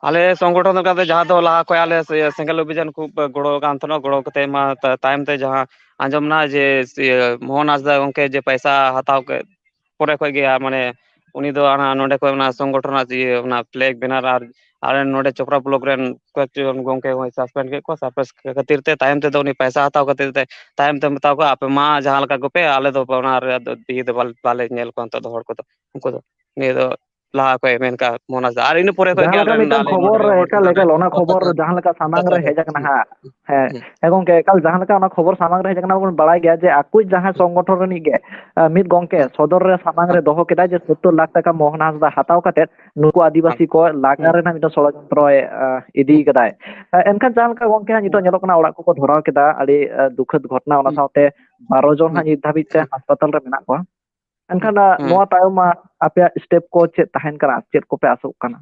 ᱟᱞᱮ ᱥᱚᱝᱜᱚᱴᱷᱚᱱ ᱞᱮᱠᱟᱛᱮ ᱡᱟᱦᱟᱸ ᱫᱚ ᱞᱟᱦᱟ ᱠᱷᱚᱡ ᱟᱞᱮ ᱥᱮ-, ᱥᱮᱸᱜᱮᱞ ᱚᱵᱷᱤᱡᱟᱱ ᱠᱷᱩᱵ ᱜᱚᱲᱚ ᱠᱟᱱ ᱛᱟᱦᱮᱱᱟ, ᱜᱚᱲᱚ ᱠᱟᱛᱮ ᱢᱟ ᱛᱟ-, ᱛᱟᱭᱚᱢ ᱛᱮ ᱡᱟᱦᱟᱸ ᱟᱸᱡᱚᱢ ᱱᱟ ᱡᱮ ᱤᱭᱟᱹ ᱢᱳᱦᱚᱱ ᱦᱟᱸᱥᱫᱟ ᱜᱚᱝᱠᱮ ᱡᱮ ᱯᱚᱭᱥᱟ ᱦᱟᱛᱟᱣ ᱠᱮᱫ ᱯᱚᱨᱮ ᱠᱷᱚᱡ ᱜᱮ, ᱢᱟᱱᱮ ᱩᱱᱤ ᱫᱚ ᱚᱱᱟ ᱱᱚᱰᱮ ᱠᱷᱚᱡ ᱚᱱᱟ ᱥᱚᱝᱜᱚᱴᱷᱚᱱᱟᱜ ᱤᱭᱟᱹ ᱚᱱᱟ flag banner ᱟᱨ ᱟᱞᱮ ᱱᱚᱰᱮ ᱪᱚᱯᱨᱟ block ᱨᱮᱱ ᱠᱚᱭᱮᱠ ᱡᱚᱱ ᱜᱚᱝᱠᱮ ᱦᱚᱸᱭ suspend ᱠᱮᱫ ᱠᱚᱣᱟ᱾ Suspend ᱠᱷᱟᱹᱛᱤᱨ ᱛᱮ ᱛᱟᱭᱚᱢ ᱛᱮᱫᱚ ᱩᱱᱤ ᱯᱚᱭᱥᱟ ᱦᱟᱛᱟᱣ ᱠᱷᱟᱹᱛᱤᱨ ᱛᱮ ᱛᱟᱭᱚᱢ ᱛᱮ ᱢᱮᱛᱟ ᱠᱚᱣᱟ, "ᱟᱯᱮ ᱢᱟ ᱡᱟᱦᱟᱸ ᱞᱮᱠᱟ ᱠᱚᱯᱮ, ᱟᱞᱮ ᱫᱚ ᱚᱱᱟ ᱨᱮ ᱤᱭᱟᱹ ᱫᱚ ᱵᱟᱞᱮ, ᱵᱟᱞᱮ ᱧᱮᱞ ᱠᱚᱣᱟ ᱱᱤᱛᱚᱜ ᱫᱚ ᱦᱚᱲ ᱠᱚᱫᱚ, ᱩᱱᱠᱩ ᱫᱚ ᱱᱤᱭᱟᱹ ᱫᱚ ᱞᱟᱦᱟ ᱠᱷᱚᱡ ᱢᱮᱱ ᱠᱟᱜ ᱢᱳᱦᱚᱱ ᱦᱟᱸᱥᱫᱟ", ᱟᱨ ᱤᱱᱟᱹ ᱯᱚᱨᱮ ᱠᱷᱚᱡ ᱜᱮ ᱡᱟᱦᱟᱸ ᱞᱮᱠᱟ ᱟᱞᱮ ᱨᱮᱱ ᱢᱤᱫᱴᱟᱝ ᱟᱞᱮ ᱠᱷᱚᱵᱚᱨ ᱱᱚᱰᱮ ᱨᱮ ᱦᱚᱲ ᱮᱠᱟᱞ ᱠᱚ ᱮᱠᱟᱞ ᱚᱱᱟ ᱠᱷᱚᱵᱚᱨ ᱡᱟᱦᱟᱸ ᱞᱮᱠᱟ ᱥᱟᱢᱟᱝ ᱨᱮ ᱦᱮᱡ ᱟᱠᱟᱱᱟ ᱦᱟᱸᱜ, ᱦᱮᱸ, ᱦᱩᱸ, ᱦᱮᱸ ᱜᱚᱝᱠᱮ, ᱮᱠᱟᱞ ᱡᱟᱦᱟᱸ ᱞᱮᱠᱟ ᱚᱱᱟ ᱠᱷᱚᱵᱚᱨ ᱥᱟᱢᱟᱝ ᱨᱮ ᱦᱮᱡ ᱟᱠᱟᱱᱟ, ᱵᱚᱱ ᱵᱟᱲᱟᱭ ᱜᱮᱭᱟ ᱡᱮ ᱟᱠᱚᱭᱤᱡ ᱡᱟᱦᱟᱸᱭ ᱥᱚᱝᱜᱚᱴᱷᱚᱱ ᱨᱤᱱᱤᱡ ᱜᱮ, ᱟᱸ, ᱢᱤᱫ ᱜᱚᱝᱠᱮ ᱥᱚᱫᱚᱨ ᱨᱮ ᱥᱟᱢᱟᱝ ᱨᱮ ᱦᱩᱸ, ᱫᱚᱦᱚ ᱠᱮᱫᱟᱭ ᱡᱮ ᱥᱚᱛᱛᱚᱨ ᱞᱟᱠᱷ ᱴᱟᱠᱟ ᱢᱳᱦᱚᱱ ᱦᱟᱸᱥᱫᱟ ᱦᱟᱛᱟᱣ ᱠᱟᱛᱮᱫ ᱱᱩᱠᱩ ᱟᱹᱫᱤᱵᱟᱹᱥᱤ ᱦᱩᱸ, ᱠᱚ ᱞᱟᱜᱟ ᱦᱩᱸ, ᱨᱮᱱᱟᱜ ᱢᱤᱫᱴᱟᱝ ᱥᱚᱲᱚᱡᱚᱱᱛᱨᱚᱭ, ᱟᱸ, ᱤᱫᱤ ᱠᱟᱫᱟᱭ᱾ ᱮᱱᱠᱷᱟᱱ ᱡᱟᱦᱟᱸ ᱞᱮᱠᱟ ᱜᱚᱝᱠᱮ ᱦᱟᱸᱜ ᱱᱤᱛᱚᱜ ᱦᱩᱸ, ᱧᱮᱞᱚᱜ ᱠᱟᱱᱟ, ᱚᱲᱟᱜ ᱠᱚᱠᱚ ᱫᱷᱚᱨᱟᱣ ᱠᱮᱫᱟ, ᱟᱹᱰᱤ, ᱟᱸ, ᱫᱩᱠᱷᱟᱹᱫ ᱜᱷᱚᱴᱚᱱᱟ, ᱚᱱᱟ ᱦᱩᱸ, ᱥᱟᱶᱛᱮ ᱵᱟᱨᱚ ᱡᱚᱱ ᱦᱩᱸ, ᱦᱟᱸᱜ ᱱᱤᱛ ᱫᱷᱟᱹᱵᱤᱡ ᱛᱮ ᱦᱩᱸ, ᱦᱟᱥᱯᱟᱛᱟᱞ ᱨᱮ ᱢᱮᱱᱟᱜ ᱠᱚᱣᱟ᱾ ᱮᱱᱠᱷᱟᱱ, ᱟᱸ, ᱦᱩᱸ᱾ ᱱᱚᱣᱟ ᱛᱟᱭᱚᱢ ᱢᱟ ᱟᱯᱮᱭᱟᱜ step ᱠᱚ ᱪᱮᱫ ᱛᱟᱦᱮᱱ ᱠᱟᱱᱟ, ᱪᱮᱫ ᱠᱚᱯᱮ ᱟᱥᱚᱜ ᱠᱟᱱᱟ?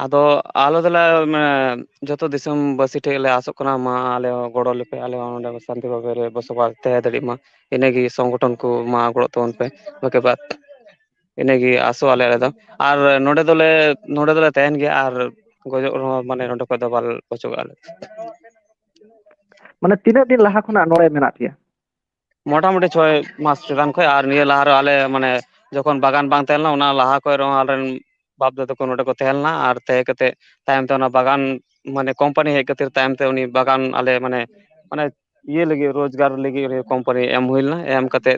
ᱟᱫᱚ ᱟᱞᱮ ᱫᱚᱞᱮ, ᱢᱟᱱᱮ, ᱡᱚᱛᱚ ᱫᱤᱥᱚᱢ ᱵᱟᱹᱥᱤ ᱴᱷᱮᱡ ᱞᱮ ᱟᱥᱚᱜ ᱠᱟᱱᱟ, ᱢᱟ ᱟᱞᱮ ᱦᱚᱸ ᱜᱚᱲᱚ ᱞᱮᱯᱮ, ᱟᱞᱮ ᱦᱚᱸ ᱱᱚᱸᱰᱮ ᱥᱟᱱᱛᱤ ᱵᱷᱟᱵᱮ ᱨᱮ ᱵᱚᱥᱚᱵᱟᱥ ᱛᱟᱦᱮᱸ ᱫᱟᱲᱮᱭᱟᱜ ᱢᱟ᱾ ᱤᱱᱟᱹᱜᱮ ᱥᱚᱝᱜᱚᱴᱷᱚᱱ ᱠᱚ ᱢᱟ ᱜᱚᱲᱚᱜ ᱛᱟᱵᱚᱱ ᱯᱮ, ᱵᱟᱠᱤ ᱵᱟᱫ ᱤᱱᱟᱹᱜᱮ ᱟᱥᱚᱜ ᱟᱞᱮ, ᱟᱞᱮ ᱫᱚ᱾ ᱟᱨ ᱱᱚᱸᱰᱮ ᱫᱚᱞᱮ, ᱱᱚᱸᱰᱮ ᱫᱚᱞᱮ ᱛᱟᱦᱮᱱ ᱜᱮᱭᱟ, ᱟᱨ ᱜᱚᱡᱚᱜ ᱨᱮᱦᱚᱸ, ᱢᱟᱱᱮ, ᱱᱚᱸᱰᱮ ᱠᱷᱚᱡ ᱫᱚ ᱵᱟᱞᱮ ᱚᱪᱚᱜᱚᱜᱼᱟ ᱞᱮ᱾ ᱢᱟᱱᱮ, ᱛᱤᱱᱟᱹᱜ ᱫᱤᱱ ᱞᱟᱦᱟ ᱠᱷᱚᱱᱟᱜ ᱱᱚᱰᱮ ᱢᱮᱱᱟᱜ ᱯᱮᱭᱟ? ᱢᱚᱴᱟᱢᱩᱴᱤ ᱪᱷᱚᱭ ᱢᱟᱥ ᱪᱮᱛᱟᱱ ᱠᱷᱚᱡ᱾ ᱟᱨ ᱱᱤᱭᱟᱹ ᱞᱟᱦᱟ ᱨᱮ ᱟᱞᱮ, ᱢᱟᱱᱮ, ᱡᱚᱠᱷᱚᱱ ᱵᱟᱜᱟᱱ ᱵᱟᱝ ᱛᱟᱦᱮᱸ ᱞᱮᱱᱟ, ᱚᱱᱟ ᱞᱟᱦᱟ ᱠᱷᱚᱡ ᱨᱮᱦᱚᱸ ᱟᱞᱮ ᱨᱮᱱ ᱵᱟᱯ ᱫᱟᱫᱟ ᱛᱟᱠᱚ ᱱᱚᱰᱮ ᱠᱚ ᱛᱟᱦᱮᱸ ᱞᱮᱱᱟ, ᱟᱨ ᱛᱟᱦᱮᱸ ᱠᱟᱛᱮ ᱛᱟᱭᱚᱢ ᱛᱮ ᱚᱱᱟ ᱵᱟᱜᱟᱱ, ᱢᱟᱱᱮ, ᱠᱳᱢᱯᱟᱱᱤ ᱦᱮᱡ ᱠᱟᱛᱮ ᱛᱟᱭᱚᱢ ᱛᱮ ᱩᱱᱤ ᱵᱟᱜᱟᱱ ᱟᱞᱮ, ᱢᱟᱱᱮ, ᱢᱟᱱᱮ, ᱤᱭᱟᱹ ᱞᱟᱹᱜᱤᱫ, ᱨᱳᱡᱽᱜᱟᱨ ᱞᱟᱹᱜᱤᱫ ᱩᱱᱤ ᱠᱳᱢᱯᱟᱱᱤ ᱮᱢ ᱦᱩᱭ ᱞᱮᱱᱟ᱾ ᱮᱢ ᱠᱟᱛᱮ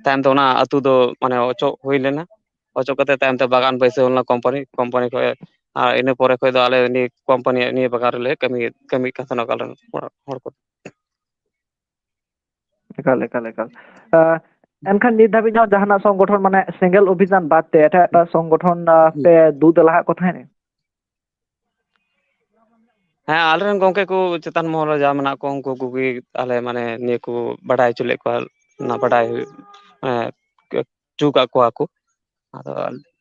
ᱛᱟᱭᱚᱢ ᱛᱮ ᱚᱱᱟ ᱟᱹᱛᱩ ᱫᱚ, ᱢᱟᱱᱮ, ᱚᱪᱚᱜ ᱦᱩᱭ ᱞᱮᱱᱟ᱾ ᱚᱪᱚᱜ ᱠᱟᱛᱮ ᱛᱟᱭᱚᱢ ᱛᱮ ᱵᱟᱜᱟᱱ ᱵᱟᱹᱭᱥᱟᱹᱣ ᱞᱮᱱᱟ ᱠᱳᱢᱯᱟᱱᱤ, ᱠᱳᱢᱯᱟᱱᱤ ᱠᱷᱚᱡ ᱟᱨ ᱤᱱᱟᱹ ᱯᱚᱨᱮ ᱠᱷᱚᱱ ᱫᱚ ᱟᱞᱮ ᱱᱤᱭᱟᱹ ᱠᱳᱢᱯᱟᱱᱤ ᱱᱤᱭᱟᱹ ᱵᱟᱜᱟᱱ ᱨᱮᱞᱮ ᱠᱟᱹᱢᱤ, ᱠᱟᱹᱢᱤ ᱠᱟᱱ ᱛᱟᱦᱮᱱᱟ ᱚᱠᱟ ᱨᱮᱱ ᱦᱚᱲ, ᱦᱚᱲ ᱠᱚ᱾ ᱮᱠᱟᱞ, ᱮᱠᱟᱞ, ᱮᱠᱟᱞ᱾ ᱟᱸ, ᱮᱱᱠᱷᱟᱱ ᱱᱤᱛ ᱫᱷᱟᱹᱵᱤᱡ ᱦᱚᱸ ᱡᱟᱦᱟᱱᱟᱜ ᱥᱚᱝᱜᱚᱴᱷᱚᱱ, ᱢᱟᱱᱮ ᱥᱮᱸᱜᱮᱞ ᱚᱵᱷᱤᱡᱟᱱ ᱵᱟᱫ ᱛᱮ ᱮᱴᱟᱜ ᱮᱴᱟᱜ ᱥᱚᱝᱜᱚᱴᱷᱚᱱ, ᱟᱸ, ᱦᱩᱸ᱾ ᱯᱮ ᱫᱩ ᱫᱟᱞᱟᱦᱟᱜ ᱠᱚ ᱛᱟᱦᱮᱸᱱ? ᱦᱮᱸ, ᱟᱞᱮᱨᱮᱱ ᱜᱚᱝᱠᱮ ᱠᱚ ᱪᱮᱛᱟᱱ ᱢᱚᱦᱚᱞ ᱨᱮ ᱡᱟ ᱢᱮᱱᱟᱜ ᱠᱚ, ᱩᱱᱠᱩ ᱠᱚᱜᱮ ᱟᱞᱮ, ᱢᱟᱱᱮ, ᱱᱤᱭᱟᱹ ᱠᱚ ᱵᱟᱰᱟᱭ ᱦᱚᱪᱚ ᱞᱮᱫ ᱠᱚᱣᱟ, ᱚᱱᱟ ᱵᱟᱰᱟᱭ ᱦᱩᱭᱩᱜ, ᱮᱸ, ᱦᱚᱪᱚ ᱠᱟᱜ ᱠᱚᱣᱟ ᱠᱚ᱾ ᱟᱫᱚ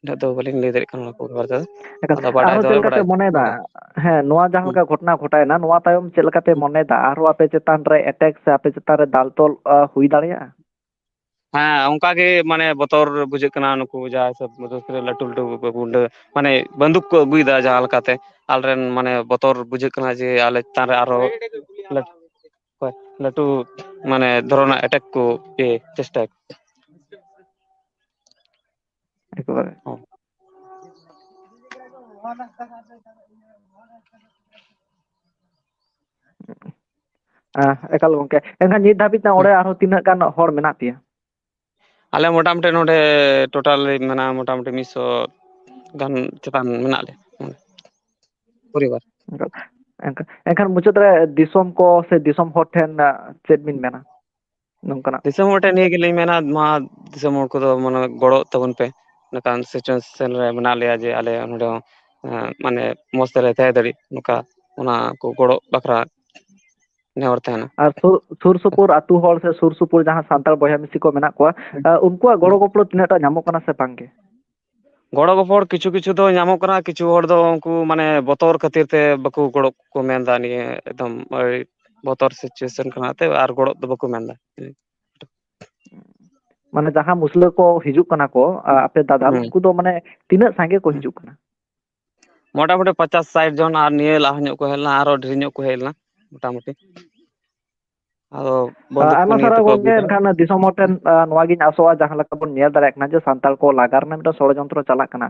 ᱤᱱᱟᱹᱜ ᱫᱚ ᱵᱟᱹᱞᱤᱧ ᱞᱟᱹᱭ ᱫᱟᱲᱮᱭᱟᱜ ᱠᱟᱱᱟ ᱚᱱᱟ ᱠᱚ ᱵᱮᱯᱟᱨ ᱛᱮᱫᱚ᱾ ᱮᱠᱟᱞ᱾ ᱟᱫᱚ ᱵᱟᱰᱟᱭ ᱟᱨᱦᱚᱸ ᱫᱚ ᱪᱮᱫ ᱞᱮᱠᱟ ᱯᱮ ᱵᱟᱰᱟᱭ ᱢᱚᱱᱮᱭᱮᱫᱟ? ᱵᱟᱰᱟᱭ᱾ ᱦᱮᱸ, ᱱᱚᱣᱟ ᱡᱟᱦᱟᱸ ᱦᱩᱸ᱾ ᱞᱮᱠᱟ ᱜᱷᱚᱴᱚᱱᱟ ᱜᱷᱚᱴᱟᱣᱮᱱᱟ, ᱱᱚᱣᱟ ᱛᱟᱭᱚᱢ ᱪᱮᱫ ᱞᱮᱠᱟ ᱯᱮ ᱦᱩᱸ᱾ ᱢᱚᱱᱮᱭᱮᱫᱟ? ᱟᱨᱦᱚᱸ ᱟᱯᱮ ᱪᱮᱛᱟᱱ ᱨᱮ ᱮᱴᱮᱠ ᱥᱮ ᱟᱯᱮ ᱪᱮᱛᱟᱱ ᱨᱮ ᱫᱟᱞ ᱛᱚᱞ, ᱟ, ᱦᱩᱭ ᱫᱟᱲᱮᱭᱟᱜᱼᱟ? ᱦᱮᱸ, ᱚᱱᱠᱟ ᱜᱮ, ᱢᱟᱱᱮ, ᱵᱚᱛᱚᱨ ᱵᱩᱡᱷᱟᱹᱜ ᱠᱟᱱᱟ᱾ ᱱᱩᱠᱩ ᱡᱟᱦᱟᱸᱭ ᱥᱮ ᱞᱟᱹᱴᱩ ᱞᱟᱹᱴᱩ ᱜᱩᱱᱰᱟᱹ, ᱢᱟᱱᱮ, ᱵᱟᱱᱫᱩᱠ ᱠᱚ ᱟᱹᱜᱩᱭᱮᱫᱟ ᱡᱟᱦᱟᱸ ᱞᱮᱠᱟᱛᱮ, ᱟᱞᱮᱨᱮᱱ, ᱢᱟᱱᱮ, ᱵᱚᱛᱚᱨ ᱵᱩᱡᱷᱟᱹᱜ ᱠᱟᱱᱟ ᱡᱮ ᱟᱞᱮ ᱪᱮᱛᱟᱱ ᱨᱮ ᱟᱨᱦᱚᱸ ᱞᱟᱹᱴᱩ, ᱞᱟᱹᱴᱩ, ᱢᱟᱱᱮ, ᱫᱷᱚᱨᱚᱱᱟᱜ ᱮᱴᱮᱠ ᱠᱚ, ᱤᱭᱟᱹ, ᱪᱮᱥᱴᱟᱭᱟ᱾ ᱮᱠᱵᱟᱨᱮ᱾ ᱦᱚᱸ᱾ ᱮᱸ, ᱮᱠᱟᱞ ᱜᱚᱝᱠᱮ᱾ ᱮᱱᱠᱷᱟᱱ ᱱᱤᱛ ᱫᱷᱟᱹᱵᱤᱡ ᱛᱮ ᱦᱩᱸ᱾ ᱚᱸᱰᱮ ᱟᱨᱦᱚᱸ ᱛᱤᱱᱟᱹᱜ ᱜᱟᱱ ᱦᱚᱲ ᱢᱮᱱᱟᱜ ᱯᱮᱭᱟ? ᱟᱞᱮ ᱢᱚᱴᱟᱢᱩᱴᱤ ᱱᱚᱰᱮ total ᱢᱮᱱᱟᱜᱼᱟ, ᱢᱚᱴᱟᱢᱩᱴᱤ ᱢᱤᱫ ᱥᱚ ᱜᱟᱱ ᱪᱮᱛᱟᱱ ᱢᱮᱱᱟᱜ ᱞᱮᱭᱟ ᱱᱚᱰᱮ ᱯᱚᱨᱤᱵᱟᱨ᱾ ᱮᱱᱠᱷᱟᱱ, ᱮᱱᱠᱷᱟᱱ ᱢᱩᱪᱟᱹᱫ ᱨᱮ ᱫᱤᱥᱚᱢ ᱠᱚ ᱥᱮ ᱫᱤᱥᱚᱢ ᱦᱚᱲ ᱴᱷᱮᱱ, ᱟᱸ, ᱪᱮᱫ ᱵᱤᱱ ᱢᱮᱱᱟ ᱱᱚᱝᱠᱟᱱᱟᱜ? ᱫᱤᱥᱚᱢ ᱦᱚᱲ ᱴᱷᱮᱱ ᱱᱤᱭᱟᱹ ᱜᱮᱞᱤᱧ ᱢᱮᱱᱟ, ᱢᱟ ᱫᱤᱥᱚᱢ ᱦᱚᱲ ᱠᱚᱫᱚ, ᱢᱟᱱᱮ, ᱜᱚᱲᱚ ᱛᱟᱵᱚᱱ ᱯᱮ᱾ ᱱᱚᱝᱠᱟᱱ situation ᱨᱮ ᱢᱮᱱᱟᱜ ᱞᱮᱭᱟ ᱡᱮ ᱟᱞᱮ ᱱᱚᱰᱮ ᱦᱚᱸ, ᱮᱸ, ᱢᱟᱱᱮ, ᱢᱚᱸᱡᱽ ᱛᱮᱞᱮ ᱛᱟᱦᱮᱸ ᱫᱟᱲᱮᱜ, ᱱᱚᱝᱠᱟ ᱚᱱᱟ ᱠᱚ ᱜᱚᱲᱚ ᱵᱟᱠᱷᱨᱟ ᱱᱮᱦᱚᱨ ᱛᱟᱦᱮᱱᱟ᱾ ᱟᱨ ᱥᱩᱨ, ᱥᱩᱨ ᱥᱩᱯᱩᱨ ᱟᱹᱛᱩ ᱦᱚᱲ ᱥᱮ ᱥᱩᱨ ᱥᱩᱯᱩᱨ ᱡᱟᱦᱟᱸ ᱥᱟᱱᱛᱟᱲ ᱵᱚᱭᱦᱟ ᱢᱤᱥᱤ ᱠᱚ ᱢᱮᱱᱟᱜ ᱠᱚᱣᱟ, ᱦᱩᱸ᱾ ᱟ, ᱩᱱᱠᱩᱣᱟᱜ ᱜᱚᱲᱚ ᱦᱩᱸ᱾ ᱜᱚᱯᱚᱲᱚ ᱛᱤᱱᱟᱹᱜ ᱴᱟ ᱧᱟᱢᱚᱜ ᱠᱟᱱᱟ ᱥᱮ ᱵᱟᱝ ᱜᱮ? ᱜᱚᱲᱚ ᱜᱚᱯᱚᱲ ᱠᱤᱪᱷᱩ ᱠᱤᱪᱷᱩ ᱫᱚ ᱧᱟᱢᱚᱜ ᱠᱟᱱᱟ, ᱠᱤᱪᱷᱩ ᱦᱚᱲ ᱫᱚ ᱩᱱᱠᱩ, ᱢᱟᱱᱮ, ᱵᱚᱛᱚᱨ ᱠᱷᱟᱹᱛᱤᱨ ᱛᱮ ᱵᱟᱠᱚ ᱜᱚᱲᱚ ᱠᱚ ᱢᱮᱱ ᱮᱫᱟ᱾ ᱱᱤᱭᱟᱹ ᱮᱠᱫᱚᱢ ᱟᱹᱰᱤ ᱵᱚᱛᱚᱨ situation ᱠᱟᱱᱟ ᱛᱮ ᱟᱨ ᱜᱚᱲᱚ ᱫᱚ ᱵᱟᱠᱚ ᱢᱮᱱ ᱮᱫᱟ᱾ ᱢᱟᱱᱮ, ᱡᱟᱦᱟᱸ ᱢᱩᱥᱞᱟᱹ ᱠᱚ ᱦᱤᱡᱩᱜ ᱠᱟᱱᱟ ᱠᱚ, ᱟ, ᱟᱯᱮ ᱫᱟᱫᱟᱞ, ᱦᱩᱸ᱾ ᱩᱱᱠᱩ ᱫᱚ, ᱢᱟᱱᱮ, ᱛᱤᱱᱟᱹᱜ ᱥᱟᱸᱜᱮ ᱠᱚ ᱦᱩᱸ᱾ ᱦᱤᱡᱩᱜ ᱠᱟᱱᱟ? ᱢᱚᱴᱟᱢᱩᱴᱤ ᱯᱚᱪᱟᱥ ᱥᱟᱴ ᱡᱚᱱ, ᱟᱨ ᱱᱤᱭᱟᱹ ᱞᱟᱦᱟ ᱧᱚᱜ ᱠᱚ ᱦᱮᱡ ᱞᱮᱱᱟ, ᱟᱨᱚ ᱰᱷᱮᱨ ᱧᱚᱜ ᱠᱚ ᱦᱮᱡ ᱞᱮᱱᱟ ᱢᱚᱴᱟᱢᱩᱴᱤ᱾ ᱟᱫᱚ ᱵᱚᱱᱫᱷᱩ ᱟᱭᱢᱟ ᱯᱩᱱᱤᱭᱟᱹ ᱥᱟᱨᱦᱟᱣ ᱛᱟᱠᱚ ᱜᱚᱝᱠᱮ᱾ ᱟᱹᱜᱩᱭᱮᱫᱟ᱾ ᱮᱱᱠᱷᱟᱱ ᱫᱤᱥᱚᱢ ᱦᱚᱲ ᱴᱷᱮᱱ, ᱟ, ᱱᱚᱣᱟ ᱜᱤᱧ ᱟᱥᱚᱜᱼᱟ, ᱡᱟᱦᱟᱸ ᱞᱮᱠᱟ ᱵᱚᱱ ᱧᱮᱞ ᱫᱟᱲᱮᱭᱟᱜ ᱠᱟᱱᱟ ᱡᱮ ᱥᱟᱱᱛᱟᱲ ᱠᱚ ᱞᱟᱜᱟ ᱨᱮᱱᱟᱜ ᱢᱤᱫᱴᱟᱝ ᱥᱚᱲᱚᱡᱚᱱᱛᱨᱚ ᱪᱟᱞᱟᱜ ᱠᱟᱱᱟ,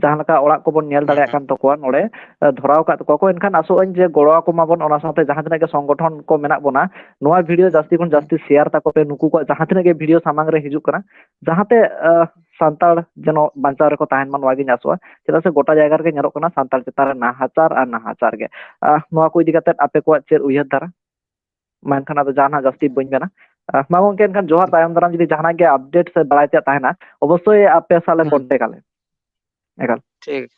ᱡᱟᱦᱟᱸ ᱞᱮᱠᱟ ᱚᱲᱟᱜ ᱠᱚᱵᱚᱱ ᱧᱮᱞ ᱫᱟᱲᱮᱭᱟᱜ ᱠᱟᱱ ᱛᱟᱠᱚᱣᱟ ᱱᱚᱰᱮ, ᱟ, ᱫᱷᱚᱨᱟᱣ ᱟᱠᱟᱫ ᱛᱟᱠᱚᱣᱟ ᱠᱚ᱾ ᱮᱱᱠᱷᱟᱱ ᱟᱥᱚᱜ ᱟᱹᱧ ᱡᱮ ᱜᱚᱲᱚ ᱟᱠᱚ ᱢᱟᱵᱚᱱ, ᱚᱱᱟ ᱥᱟᱶᱛᱮ ᱡᱟᱦᱟᱸ ᱛᱤᱱᱟᱹᱜ ᱜᱮ ᱥᱚᱝᱜᱚᱴᱷᱚᱱ ᱠᱚ ᱢᱮᱱᱟᱜ ᱵᱚᱱᱟ, ᱱᱚᱣᱟ ᱵᱷᱤᱰᱤᱭᱳ ᱡᱟᱹᱥᱛᱤ ᱠᱷᱚᱱ ᱡᱟᱹᱥᱛᱤ ᱥᱮᱭᱟᱨ ᱛᱟᱠᱚ ᱯᱮ, ᱱᱩᱠᱩ ᱠᱚᱣᱟᱜ ᱡᱟᱦᱟᱸ ᱛᱤᱱᱟᱹᱜ ᱜᱮ ᱵᱷᱤᱰᱤᱭᱳ ᱥᱟᱢᱟᱝ ᱨᱮ ᱦᱤᱡᱩᱜ ᱠᱟᱱᱟ, ᱡᱟᱦᱟᱸᱛᱮ, ᱟ, ᱥᱟᱱᱛᱟᱲ ᱡᱮᱱᱚ ᱵᱟᱧᱪᱟᱣ ᱨᱮᱠᱚ ᱛᱟᱦᱮᱱ ᱢᱟ, ᱱᱚᱣᱟ ᱜᱤᱧ ᱟᱥᱚᱜᱼᱟ᱾ ᱪᱮᱫᱟᱜ ᱥᱮ ᱜᱚᱴᱟ ᱡᱟᱭᱜᱟ ᱨᱮᱜᱮ ᱧᱮᱞᱚᱜ ᱠᱟᱱᱟ ᱥᱟᱱᱛᱟᱲ ᱪᱮᱛᱟᱱ ᱨᱮ ᱱᱟᱦᱟᱪᱟᱨ ᱟᱨ ᱱᱟᱦᱟᱪᱟᱨ ᱜᱮ᱾ ᱟ, ᱱᱚᱣᱟ ᱠᱚ ᱤᱫᱤ ᱠᱟᱛᱮ ᱟᱯᱮ ᱠᱚᱣᱟᱜ ᱪᱮᱫ ᱩᱭᱦᱟᱹᱨ ᱫᱷᱟᱨᱟ? ᱢᱟ ᱮᱱᱠᱷᱟᱱ ᱟᱫᱚ ᱡᱟᱦᱟᱱᱟᱜ ᱡᱟᱹᱥᱛᱤ ᱵᱟᱹᱧ ᱢᱮᱱᱟ᱾ ᱟ, ᱢᱟ ᱜᱚᱝᱠᱮ, ᱮᱱᱠᱷᱟᱱ ᱡᱚᱦᱟᱨ᱾ ᱛᱟᱭᱚᱢ ᱫᱟᱨᱟᱢ ᱡᱩᱫᱤ ᱡᱟᱦᱟᱱᱟᱜ ᱜᱮ ᱟᱯᱰᱮᱴ ᱥᱮ ᱵᱟᱲᱟᱭ ᱛᱮᱭᱟᱜ ᱛᱟᱦᱮᱱᱟ, ᱚᱵᱚᱥᱥᱳᱭ ᱟᱯᱮ ᱥᱟᱶ ᱞᱮ ᱦᱩᱸ᱾ ᱠᱚᱱᱴᱮᱠ ᱟᱞᱮ᱾ ᱮᱠᱟᱞ᱾ ᱴᱷᱤᱠ᱾